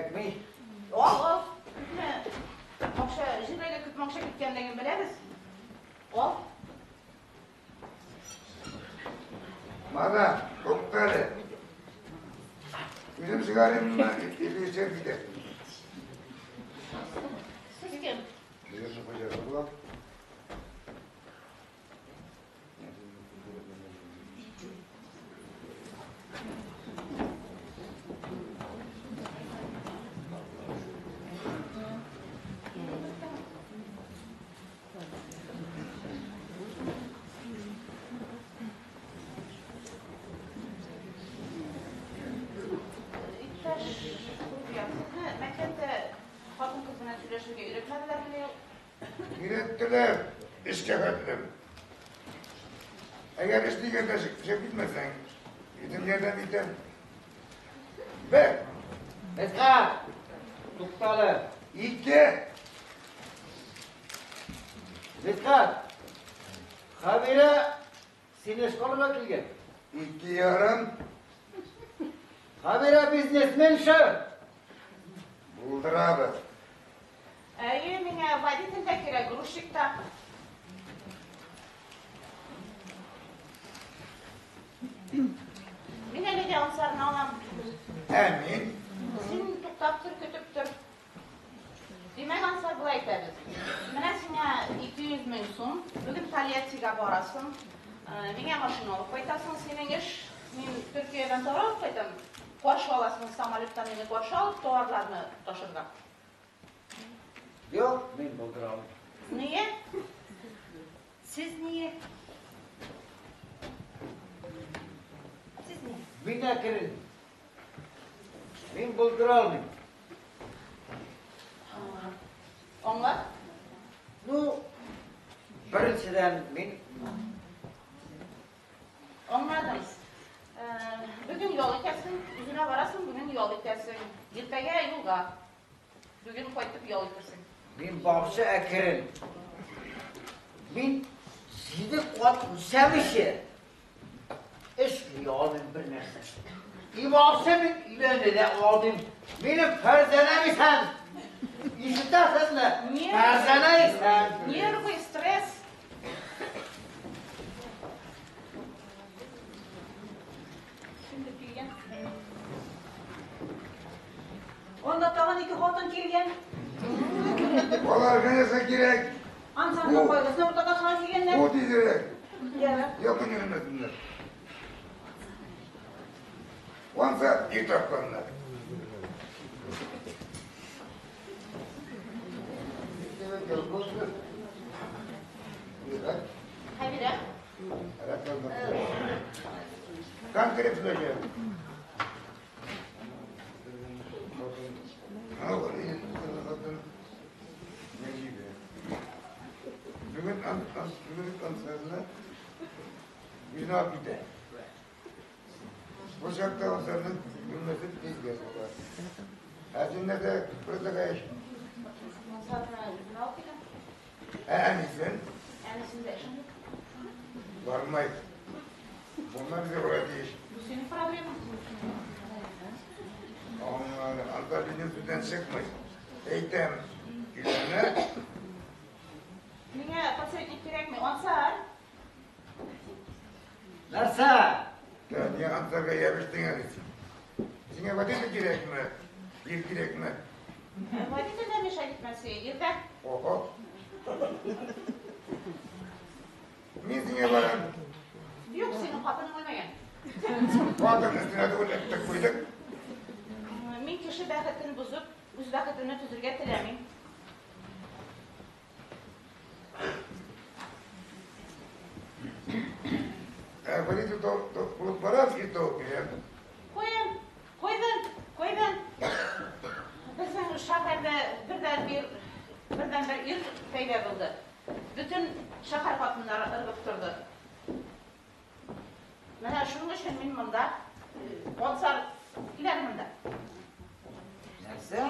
Кирәкми. Ал, ал. Күпме акча, җиргә күпме акча киткәнлеген беләбез. Ал. Мана, туктале. Үзем чыгарыйммы, или син китәсеңме? Сез кем? Үземнең хуҗасы булам. Иптәш Курбиян, сезне мәктәптә хатын-кыз белән сөйләшергә өйрәтмәделәрмени? Өйрәттеләр, эшкә хәтлем. Әгәр эш дигәндә чыгып китмәсәң, үзем ярдәм итәм. Бер. Мидхәт! Туктале. Ике. Мидхәт! Хәбирә сине эшкә алырга килгән. 2,5. Хәбирә бизнесменша. Булдырабыз. Әйе, миңа водитель дә кирәк, грузчик та. Мин әлегә Ансарны алам. Ә мин? Син туктап тор, көтеп тор. Димәк, Ансар болай итәбез. Менә сиңа 200 мең сум. Бүген Тольяттига барасың. Миңа машина алып кайтасың. Синең эш, мин Төркиядән товар алып кайтам. Каршы аласың, самолеттан мине каршы алып, товарларны ташырга. Юк, мин булдыра алмыйм. Нигә? Сез нигә? Сез нигә? Мин әкрен. Мин булдыра алмыйм. Аңлат. Ну, беренчедән мин Аңладым. Бүген ял итәсең, үзенә барасың, бүген ял итәсең. Иртәгә юлга. Бүген кайтып ял итерсең. Мин бабсы әкрен. Мин 7 кат үсәм ише. Эшли алмыйм бер нәрсә. И бабсы мин өйләнә дә алмыйм. Минем Фәрзәнәм исән. Ишетәсезме? Фәрзәнә исән. Нервы, стресс. Кемдер килгән. Анда тагын 2 хатын килгән. Аларга нәрсә кирәк? Ансарның кайгысын уртаклашырга килгәннәр. Бу тизрәк. Ярар. Якын йөрмәсеннәр. Ансар ир тапканнар. Хәбирә. Конкретно. Бүген Ансарны үзенә алып китә. Бу чакта Ансарның бүлмәсе тизгә була. Ә син нәрсә предлагаешь? Ансарны үзенә алып китә. Ә әнисен? Әнисен дә эшем юк. Бармай. Bunlar bize buraya тиеш. Бу синең проблемаң. Аңлады. Ансар минем сүздән чыкмый. Әйтәм, өйләнә. Миңа посредник кирәкми. Ансар. Нәрсә? Ә, нигә Ансарга ябыштың әле син? Сиңа водитель кирәкме? Ир кирәкме? Водитель дә мешать итмәс, ирдә. Ого. Мин сиңа барам. Юк, синең хатының үлмәгән. Хатын өстенә түгел, әттек куйдык. Мин кеше бәхетен бозып, үз бәхетемне төзергә теләмим. Ә, водитель булып барам, ир табып киләм. Куям, куйдым, куйдым. Безнең шәһәрдә бердән-бер ир пәйда булды. Бөтен шәһәр хатыннары ыргып торды. Менә шуның өчен мин монда, Ансар килә монда. Нәрсә?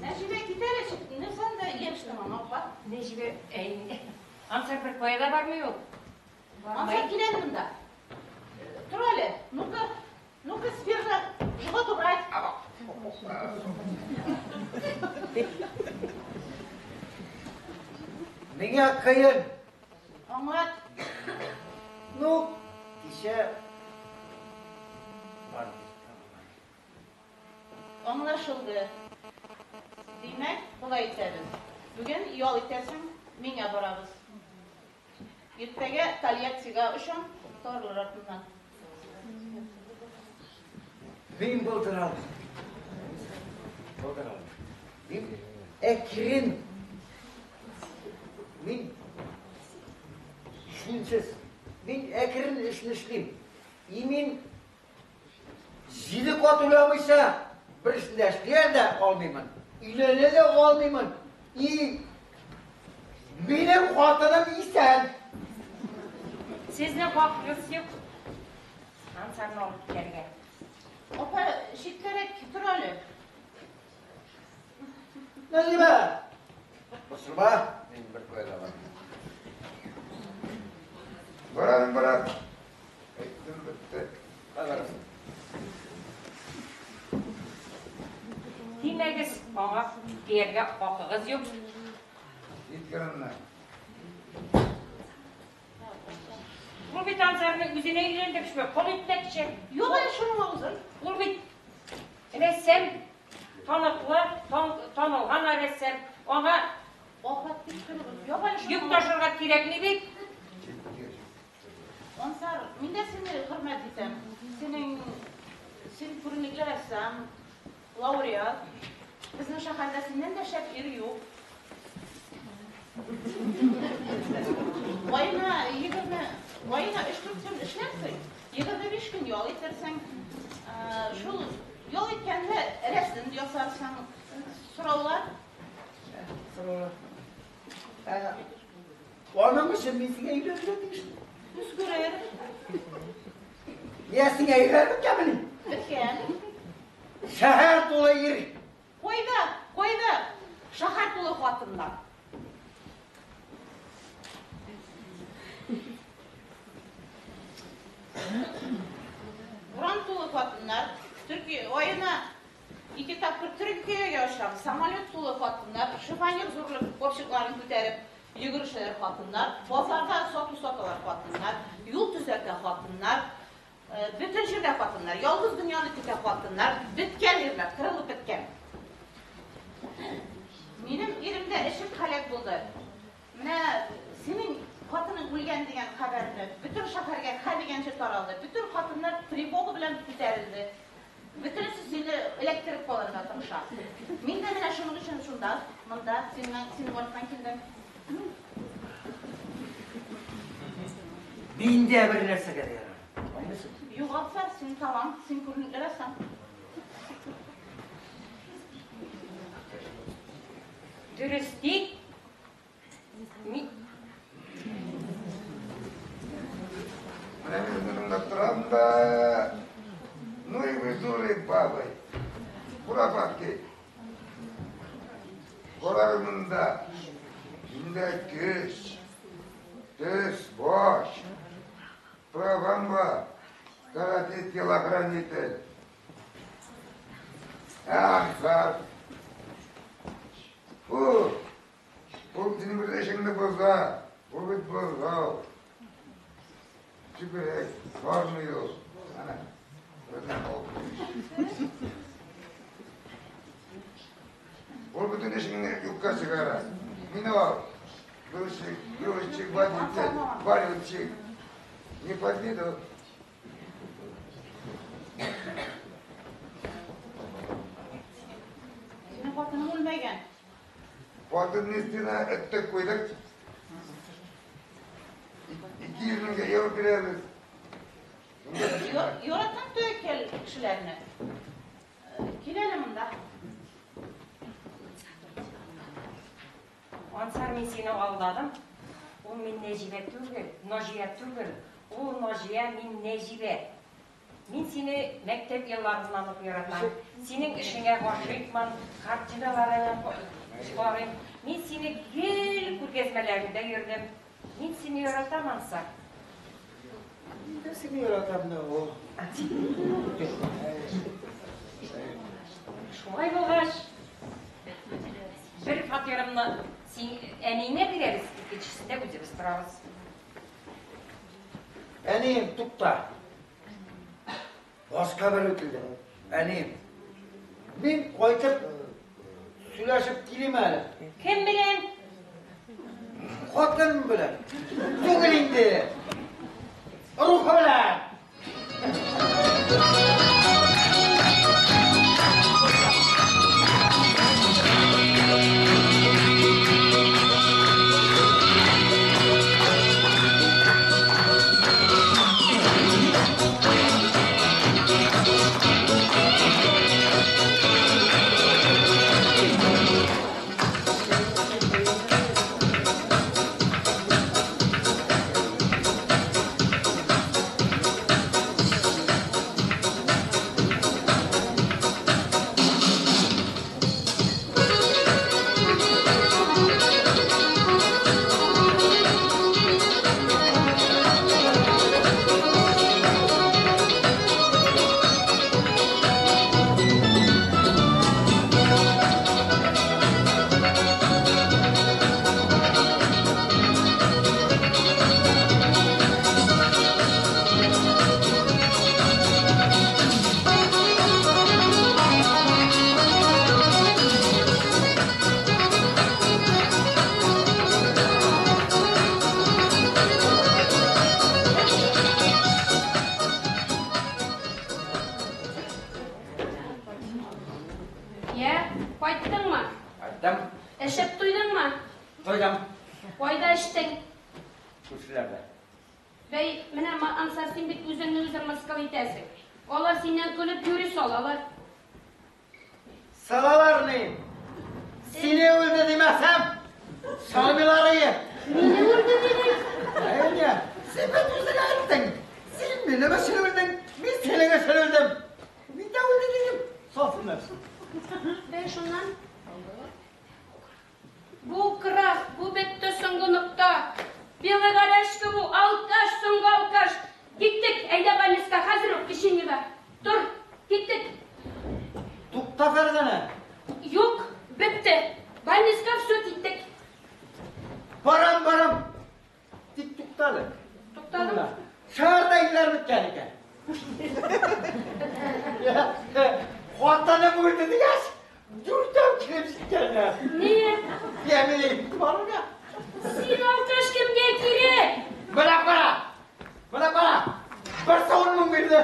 Нәҗибә китә әле, нәрсәне дә ябыштың аңа, апа? Нәҗибә, әй. Ансар бер кая да бармый ул. Ансар, кил әле монда. Тор әле. Ну-ка, ну-ка, сперва живот убрать. Миңа кыен. Аңлат. Ну, кичә бар. Аңлашылды. Димәк, болай итәбез. Бүген ял итәсең, миңа барабыз. Иртәгә Тольяттига очам, тарлар артыннан. Мин булдыра алмыйм. Булдыра алмыйм. Мин әкрен. Мин синсез. Мин әкрен эшне эшлим. И мин җиде кат уйламыйча бер эшне дә эшли дә алмыймын. Өйләнә дә алмыймын. И минем хатыным исән. Сезнең хакыгыз юк. Ансарны алып китәргә. Апа, читкәрәк тор әле. Нәҗибә! Борчылма, мин бер кая да бармыйм. Барам, барам. Әйттем, бетте. Кая барасың? Тимәгез, аңа тияргә хакыгыз юк. Кит янымнан. Ул бит Ансарны үзенә өйләндерүче, кол итмәкче. Юк әле шуның авызын. Ул бит рәссам, таныклы, танылган рәссам. Аңа Апа, тик торыгыз. Юк әле шуның йөк ташырга кирәкми бит. Ансар, мин дә сине хөрмәт итәм. Синең син күренекле рәссам, лауреат. Безнең шәһәрдә синнән дә шәп ир юк. Аена 20, аена 3-4 көн эшләрсең, 25 көн ял итәрсең. Шул ял иткәндә рәсем ясарсың. Сораулар? Сораулар. Аның өчен мин сиңа өйләнергә тиешме? Күз күрер. Я сиңа өйләнеп беткәнмени? Беткән. Шәһәр тулы ир. Кайда? Кайда? Шәһәр тулы хатыннар. Урам тулы хатыннар. Төркия аена ике тапкыр Төркиягә очам. Самолет тулы хатыннар, шифонер зурлык капчыкларын күтәреп йөгерешәләр хатыннар, базарда сату саталар хатыннар, юл төзәтә хатыннар, бөтен җирдә хатыннар, ялгыз дөньяны көтә хатыннар, беткән ирләр, кырылып беткән. Минем ирем дә эчеп һәлак булды. Менә синең хатының үлгән дигән хәбәрне бөтен шәһәргә хә дигәнче таралды. Бөтен хатыннар тревога белән күтәрелде. Бөтенесе сине эләктереп калырга тырыша. Мин дә менә шуның өчен шунда, монда, синең синең арттан килдем. Мин дә бер нәрсәгә дә ярам. Аңлыйсың? Юк, Ансар, син талант, син күренекле рәссам. Дөрес тик мин Менә мин үземне тыңлап торам да, ну и вы дуры бабы. Курапатки. Карагыз монда. Миндә көч, төс, баш. Правам бар. Карате телохранитель. Ә Ансар. Фу. Ул синең бер эшеңне боза. Ул бит бозау. Чүпрәк, бармый ул. Ана. Безнең Ул бөтен эшеңне юкка чыгара. Мине ал. Грузчик, грузчик, водитель, валютчик. Не подведу. Синең хатының үлмәгән. Хатын өстенә өттек куйдык. 200 меңгә евро бирәбез. Яратам тәвәккәл кешеләрне. Кил әле монда. Ансар, мин сине алдадым. Ул мин Нәҗибә түгел, Наҗия түгел. Ул Наҗия, мин Нәҗибә. Мин сине мәктәп елларыннан ук яратам. Синең эшеңә гашыйкмын, картиналарыңа карыйм. Мин сине гел күргәзмәләреңдә йөрдем. сине яратам, Ансар. Мин дә сине яратам да ул. Шулай булгач, бер фатирымны син әниеңә бирәбез, икенчесендә үзебез торабыз. Әнием, тукта. Башка бер үтелде. Әнием, мин кайтып сөйләшеп килим әле. Кем белән? Хатын белән. Түгел инде. Рухы белән. Я, кайттыңмы? Кайттым. Эчеп туйдыңмы? Туйдым. Кайда эчтең? Күршеләрдә. Бәй, менә Ансар, син бит үзеңне үзең мыскыл итәсең. Алар синнән көлеп юри салалар. Салалар ни? Сине үлде димәсәм, салмыйлар ие. Мине үлде дидең? Әйе, син бит үзең әйттең. Син минем өчен үлдең, мин синең өчен үлдем. Мин дә үлде дидем. Салсыннар. Бәй, шуннан? Бу крах, бу бетте соңгы нокта. Белый горячка бу, алкаш, соңгы алкаш. Киттек, әйдә больницка, хәзер үк печеньега. Тор, киттек. Тукта, Фәрзәнә. Юк, бетте. Больницка все, киттек. Барам, барам. Тик тукта әле. Туктадым. Шәһәрдә илләр беткән икән. Хатыным үлде дигәч, дүртәү килеп җиткәннәр. Ни? Я, мин әйтеп барырга. Син алкаш кемгә кирәк? Менә кара. Менә кара. Берсе 10 мең бирде.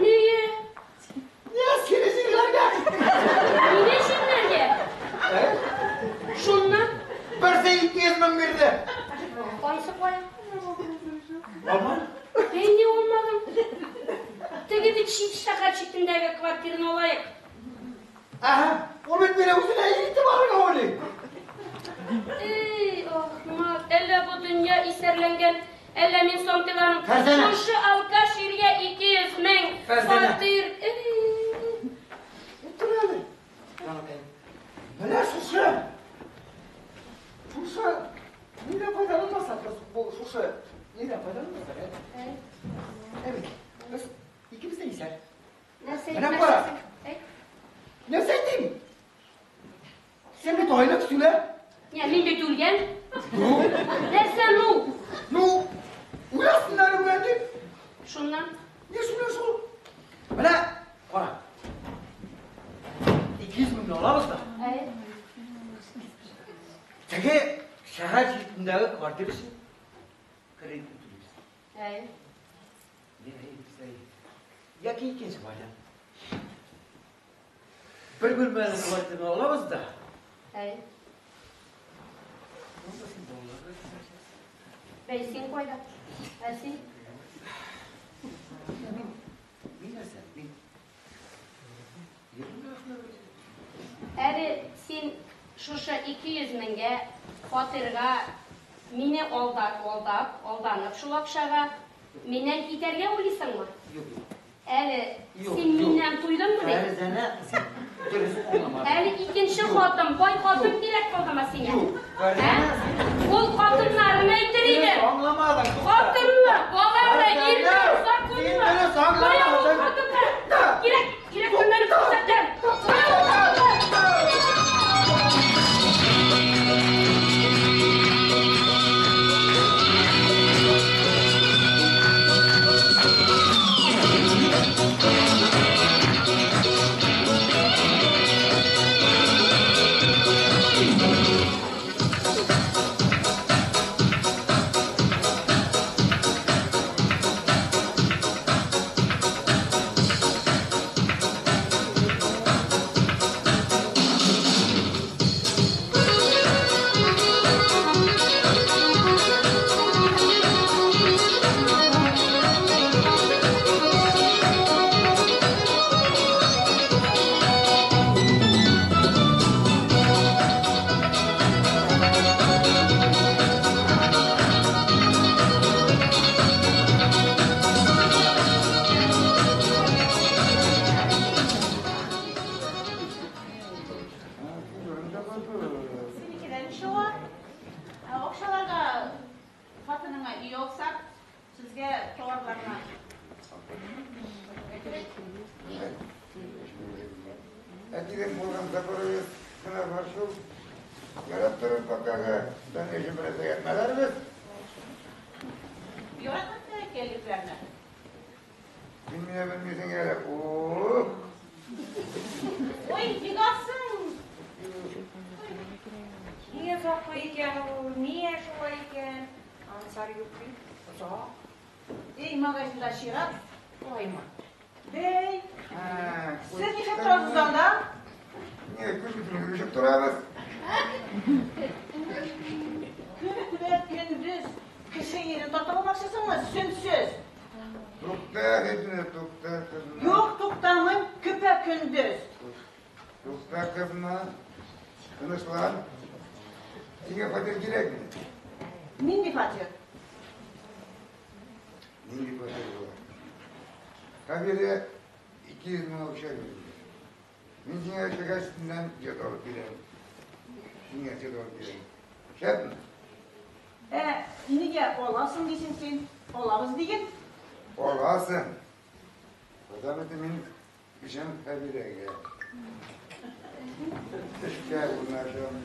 Нигә? Нигә сине җирләргә? Мине җирләргә? Шуннан? Берсе 200 мең бирде. Анысы кая? Алмадым. Мин ни алмадым? Теге бит чит шәһәр читендәге квартираны алайык. Әһә, ул бит мине үзенә илтеп барырга уйлый. Эй, ахмак, әллә бу дөнья исәрләнгән, әллә мин сантыйларым. Фәрзәнә. Шушы алкаш иргә 200 мең Фәрзәнә. фатир. Эй. Утыр әле. Җаныкаем. Менә шушы. Шушы нидән файдаланмасак без бу шушы нидән файдаланмасак, ә? Әбит, без икебез дә исәр. Нәрсә Менә әйтмәкчесең? кара. Әй. Нәрсә әйтим? Син бит айлык сөйлә. Я, мин бит үлгән. Ну, Нәрсә ну? ну, үләсеннәр үлгән дип. Шуннан? Не шуннан шул? Менә, кара. 200 меңне алабыз да. Әй. Теге шәһәр читендәге квартир өчен кредит түлибез. Әй. Яки икенче вариант. Бер бүлмәле квартирны алабыз да. Әй. Монда син балаларга җибәрәсең. Бәй, син кайда? Ә син? Мин нәрсә? Мин Ирем белән Әле син шушы 200 меңгә фатирга мине алдап, алдап, алданып шул акчага миннән китәргә уйлыйсыңмы? Юк, юк. Әле Юк, син юк. миннән туйдыңмы ди? Фәрзәнә, син дөрес аңламадың. Әле икенче хатын, бай хатын кирәк калдымы сиңа? Юк, Фәрзәнә, Ә? Ул хатыннарны Алсак, сезгә товарларны. Әтидән булган Запорожец кына бар шул. Ярап торып бакага дөнья белән ятмаларбыз. Яратмыйсың икән ирләрне. Син мине белмисең әле. Ух! Ой, егасың. Нигә озаклый икән ул? Нигә шулай икән? Ансар юк бит. Озак. Эй, магазинда чират. Шулаймы? Бей, сез нишләп торасыз анда? Не, күз бөтен йөрешеп торабыз. Көн күрә көндез кеше ирен тартып алмакчысыңмы? Сөмсез. Тукта, хезмә, тукта, кызма. Юк, туктамыйм, көпә көндез. Тукта, кызма. Тынычлан. Сиңа фатир кирәкме? Нинди фатир? Нинди фатир була? Хәбирә 200 мең акча бирде. Мин сиңа чыгаш өстеннән йорт алып бирәм. Сиңа йорт алып бирәм. Шәпме? Ә, нигә аласың дисең син? Алабыз диген. Аласың. Потому что мин күчәм Хәбирәгә. Эшкә урнашам.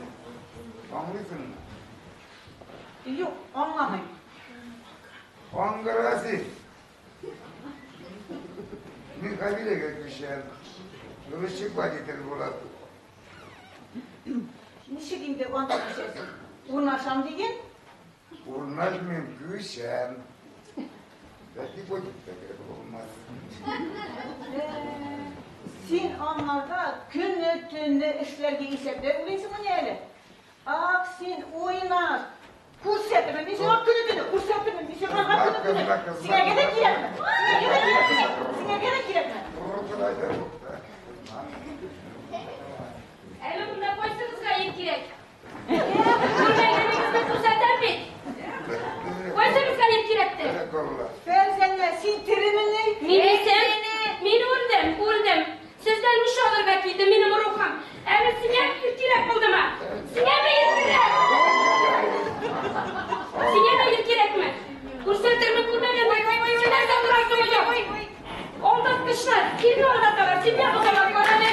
Аңлыйсыңмы? Юк, аңламыйм. Аңгыра син. Мин Хәбирәгә күчәм. Грузчик водитель булып. Ничек инде анда күчәсең? Урнашам диген. Урнашмыйм, күчәм. Бәлки водитель кереп булмас. Син аңарга көне төне эшләргә исәпләп уйлыйсыңмыни әле? Ак, син уйнаш. Күрсәтермен, мин сиңа көне төне, күрсәтермен, мин сиңа көне төне. Сиңа генә кирәкме? Сиңа генә кирәкме? Сиңа генә кирәкме? Тукта, тукта. Әле монда кайсыгызга ир кирәк? Күрмәгәнегезне күрсәтәм бит. Кайсыгызга ир кирәктер? Фәрзәнә, син теремени? Мин исән, мин үлдем, үлдем. Сездән үч алырга килде минем рухым. Әле сиңа ир кирәк булдымы? Сиңа ир кирәк? Сиңа да ир кирәкме? Күрсәтермен күрмәгәндә. Син нәрсә торасың юк? Алдаткычлар, кемне алдаталар? Син не алдалар, карале.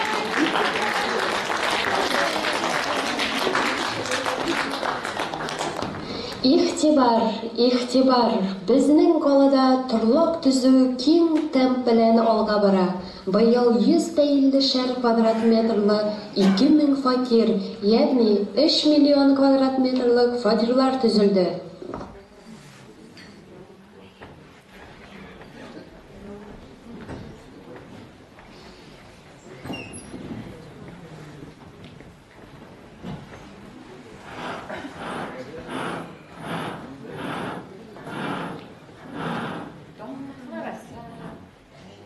Игътибар, игътибар! Безнең калада торлак төзү киң темп белән алга бара. Быел 150 шәр квадрат метрлы 2000 фатир, ягъни 3 миллион квадрат метрлык фатирлар төзелде.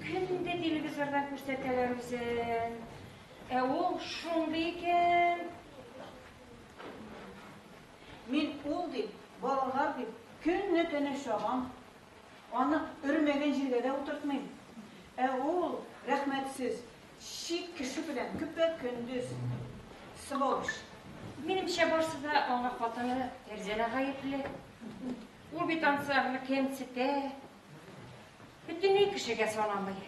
Көн дә телевизордан күрсәтәләр үзен. Ә ул шундый икән. Мин ул дип, балалар дип, көнне төне чабам. Аны өрмәгән җиргә дә утыртмыйм. Ә ул рәхмәтсез, чит кеше белән көпә көндез. Сволочь. Минемчә барсы да аңа хатыны Фәрзәнә гаепле. Ул бит Ансарны кәмсетә. Бөтенләй кешегә санамый.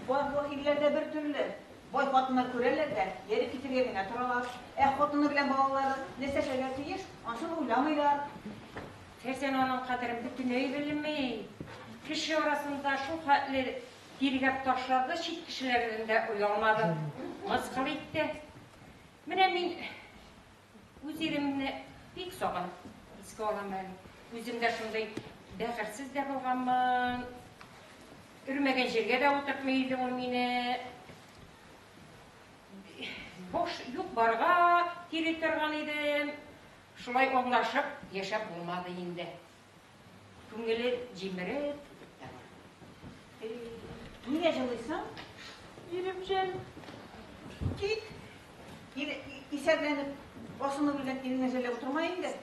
Барлык ирләр дә бер төрле. Бай хатыннар күрәләр дә, ярып китергә генә торалар. Ә хатыны белән балалары нәрсә эшләргә тиеш, ансын уйламыйлар. Фәрзәнә аның кадерен бөтенләй белми. Кеше арасында шул хәтле тиргәп ташлады, чит кешеләрдән дә оялмады. Мыскыл итте. Менә мин үз иремне бик сагынып искә алам әле. Үзем дә шундый бәхетсез дә булганмын. Өрмәгән җиргә дә утыртмый иде ул мине. Бош юк барга кире торган идем. Шулай аңлашып яшәп булмады инде. Күңеле җимереп бетте. Нигә җылыйсың? Ирем җәл. Кит. Исәпләнеп, асылынып үлгән иреңне жәлләп утырма инде.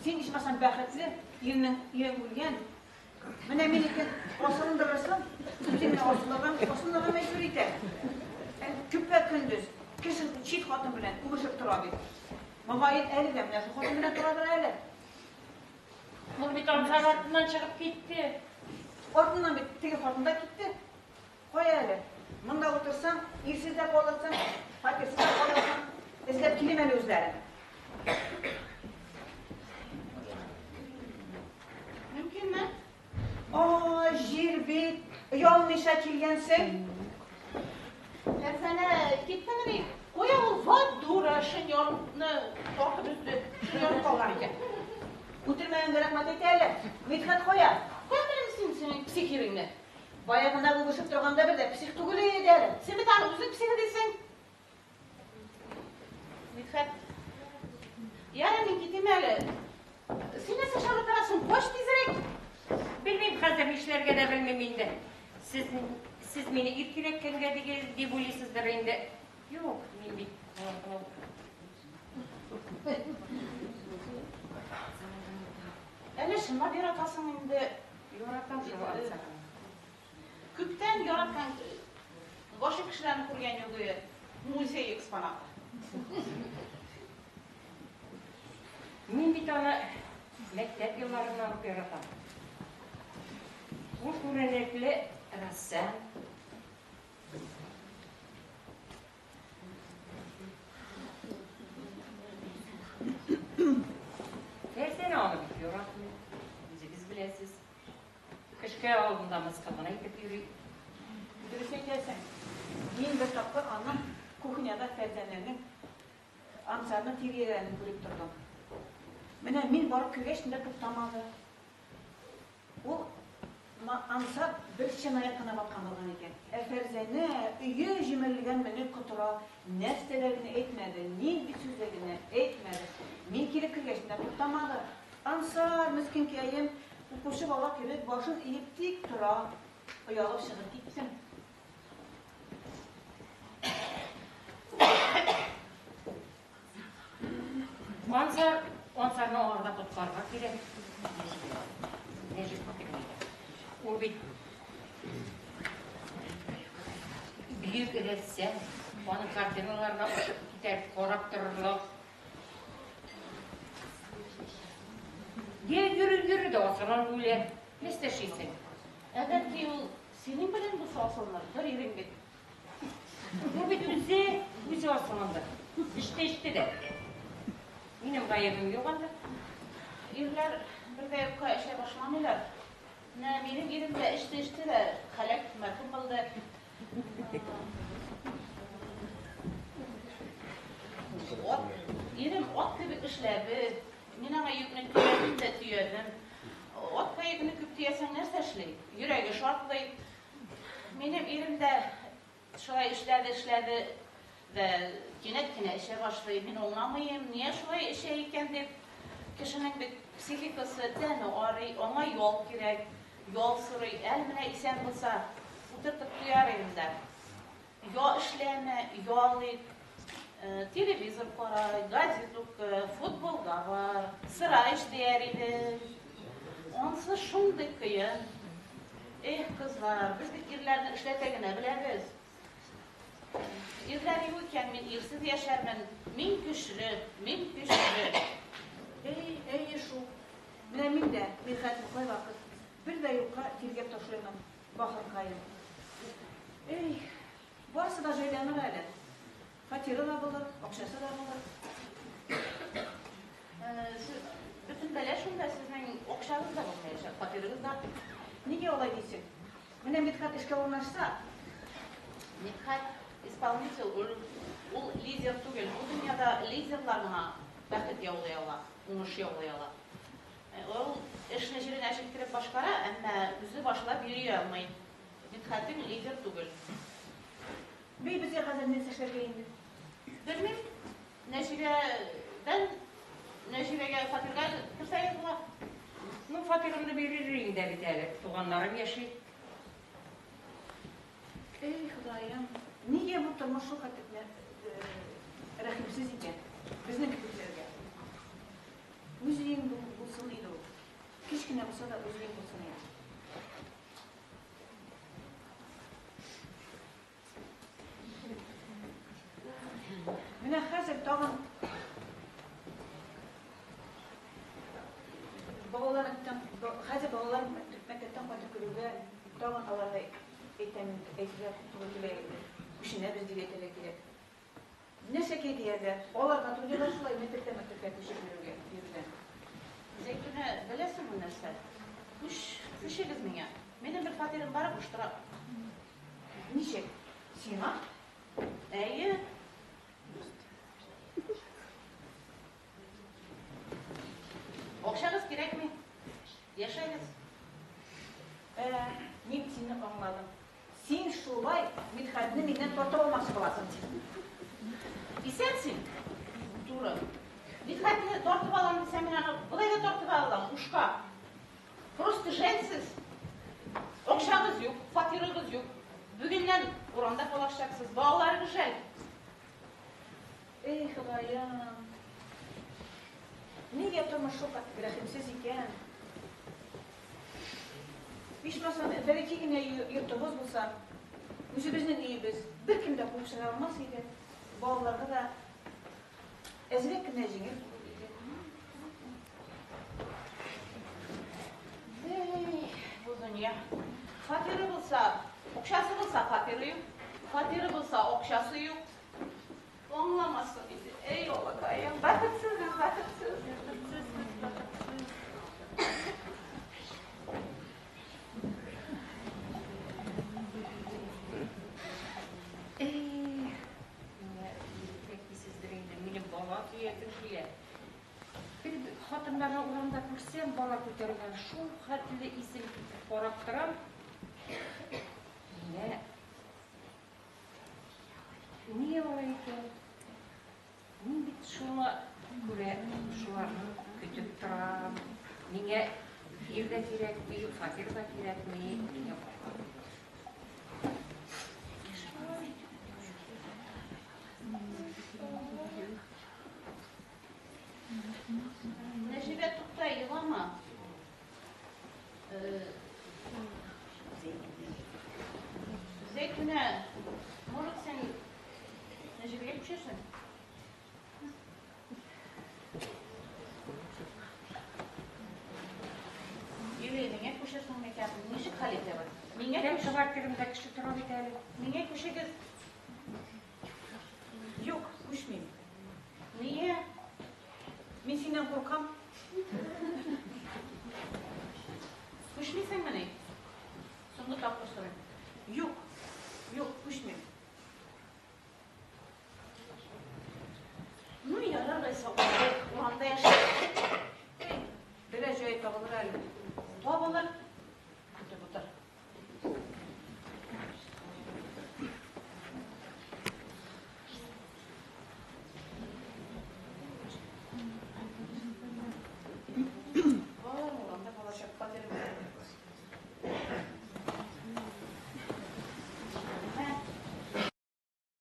Син ичмасам бәхетле, ирең үлгән. Менә минекен асылындырырсың, үзеңне асылынырга мәҗбүр итә. Көпә көндез кеше чит хатын белән үбешеп тора бит. Мөгаен әле дә менә шул хатын белән торадыр әле. Ул бит бит Ансар артыннан чыгып китте. Артыннан бит теге хатын да китте. Кая әле? Монда утырсаң, ирсез дә калырсың, фатирсыз да калырсың. Эзләп килим әле үзләрен. Мөмкинме? А, җир бит, оялмыйча килгәнсең. Фәрзәнә киттемени? Куя ул вот дура шиньонны тартып өзде. Шиньон калган икән. Үтермәгәнгә рәхмәт әйт әле. Мидхәт кая? Кая беләм син синең псих иреңне? Баягында үбешеп торганда бер дә псих түгел иде әле. Син бит аны үзең псих дисең. Мидхәт. Ярар, мин китим әле. Син нәрсә эшләп утырасың? Кош тизрәк. Белмим, хәзер нишләргә дә белмим инде. Сез, сез мине иркәләткәнгә диге дип уйлыйсыздыр инде. Юк, мин бит Әле чынлап яратасың инде. Яратам шул Ансарны. Күптән яраткан гашыйк кешеләрне күргән юк иде. Музей экспонаты. Мин бит аны мәктәп елларыннан ук яратам. Ул күренекле рәссам. Фәрзәнә аны бик яратмый. Үзегез беләсез. Кешкә алдында мыскыл гына итеп йөри. Дөрес әйтәсең. Мин бер тапкыр аның кухняда Фәрзәнәнең Ансарны тиргәгәнен күреп тордым. Менә мин барып кергәч тә туктамады. Ул Ансар бер чынаяк кына баткан булган икән. Ә Фәрзәнә өе җимерелгән менеп котыра, нәрсәләр генә әйтмәде, нинди сүзләр генә әйтмәде. Мин килеп кергәч тә туктамады. Ансар, мескенкәем, укучы бала кебек башын иеп тик тора. Оялып чыгып киттем. Ансар, Ансарны аңарда коткарырга кирәк. Нәҗип әйтә. Ул бит бөек рәссам, аның картиналарына очып китәр, карап торырлык. Йә йөри йөри дә асылынып үлә. Нәрсә эшлисең? Әгәр ки ул синең белән булса асылыныр, бер ирең бит. Ул бит үзе, үзе асылынды. Эчте эчте дә. Минем гаебем юк анда. Ирләр бер дә юкка эчә башламыйлар. Менә минем ирем дә эчте эчте дә һәлак мәрхүм булды. Ат, ирем ат кебек эшләде. Мин аңа йөкне төядем дә төядем. Атка йөкне күп төясәң нәрсә эшли? Йөрәге шартлый. Минем ирем дә шулай эшләде, эшләде дә кинәт кенә эчә башлый. Мин аңламыйм, нигә шулай эчә икән дип. Кешенең бит психикасы, тәне арый, аңа ял кирәк, ял сорый. Әле менә исән булса, утыртып куяр идем дә. Я эшләмә, ял ит, телевизор кара, газет укы, футболга бар, сыра эч дияр идем. Ансы шундый кыен. Эх, кызлар, без бит ирләрне эшләтә генә беләбез. Ирләр юк икән, мин ирсез яшәрмен. Мин көчле, мин көчле. Әй, әйе шул. Менә мин дә Мидхәтне кайвакыт бер дә юкка тиргәп ташлыймын, бахыркаем. Әй, барысы да җайланыр әле. Фатиры да булыр, акчасы да булыр. Бөтен бәла шунда, сезнең акчагыз да булмаячак, фатирыгыз да. Нигә алай дисең? Менә Мидхәт эшкә урнашса, Мидхәт исполнитель, ул лидер түгел. Бу дөньяда лидерлар гына бәхет яулый ала, уңыш яулый ала. Ул эшне җиренә җиткереп башкара, әмма үзе башлап йөри алмый. Мидхәтең лидер түгел. Бей, безгә хәзер нәрсә эшләргә инде? Белмим. Нәҗибәдән Нәҗибәгә фатирга керсәгез була. Ну, фатирымны бирер инде бит әле. Туганнарым яши. Эй, Ходаем, нигә бу тормыш шул хәтле рәхимсез икән безнең кебекләргә? Үз өең булсын иде ул. Кечкенә булса да үз өең булсын иде. Менә хәзер тагын балаларны көтәм, Тагын аларга әйтәм, әйтергә туры килә инде. Күченәбез дип әйтергә кирәк. Нәрсәкәй диярләр, аларга туры килә шулай мәктәптән мәктәпкә күчеп йөрергә, йөрүдән. Зәйтүнә, беләсеңме нәрсә? Күч, күчегез миңа. Минем бер фатирым бар, буш тора. Ничек? Сиңа? Әйе. Акчагыз кирәкми. Яшәгез. Ә, мин сине аңладым. Син шулай Мидхәтне миннән тартып алмакчы буласың. Исән син. Туры. Мидхәтне тартып алам дисәм, мин аны болай да тартып алам, ушка. Просто жәлсез. Акчагыз юк, фатирыгыз юк. Бүгеннән урамда калачаксыз. Балаларыгыз жәл. Эй, Ходаем. Нигә тормыш шулкадәр рәхимсез икән? Ичмасам, бәләкәй генә йортыбыз булса, үзебезнең өебез, беркем дә куып чыгара алмас иде. Балаларга да әзрәк кенә җиңел булыр иде. Эй, бу дөнья. Фатиры булса, акчасы булса, фатиры юк. Фатиры булса, акчасы юк. Аңламасын инде. Эй, Аллакаем, бәхетсез без, бәхетсез. Бәхетсез без, бәхетсез. Эй, менә егетләр дисездер инде, минем бала сөясем килә. Бер хатыннарны урамда күрсәм, бала күтәргән, шул хәтле исем китеп карап торам. Менә нигә алай икән? Мин бит шуңа күрә шуларны көтеп торам. Миңа ир дә кирәкми, фатир да кирәкми, миңа бала. Нәҗибә, тукта, елама. Зәйтүнә, может, син Нәҗибәгә күчәрсең? Или миңа күчәрсең микән? Ничек хәл итәбез? Миңа Минем күч, квартирамда кеше тора бит әле. миңа күчегез. Юк, күчмим. Нигә? Мин синнән куркам. Күчмисеңмени? Соңгы тапкыр сорыйм. Юк, юк, күчмим. Ну, ярар, алайса.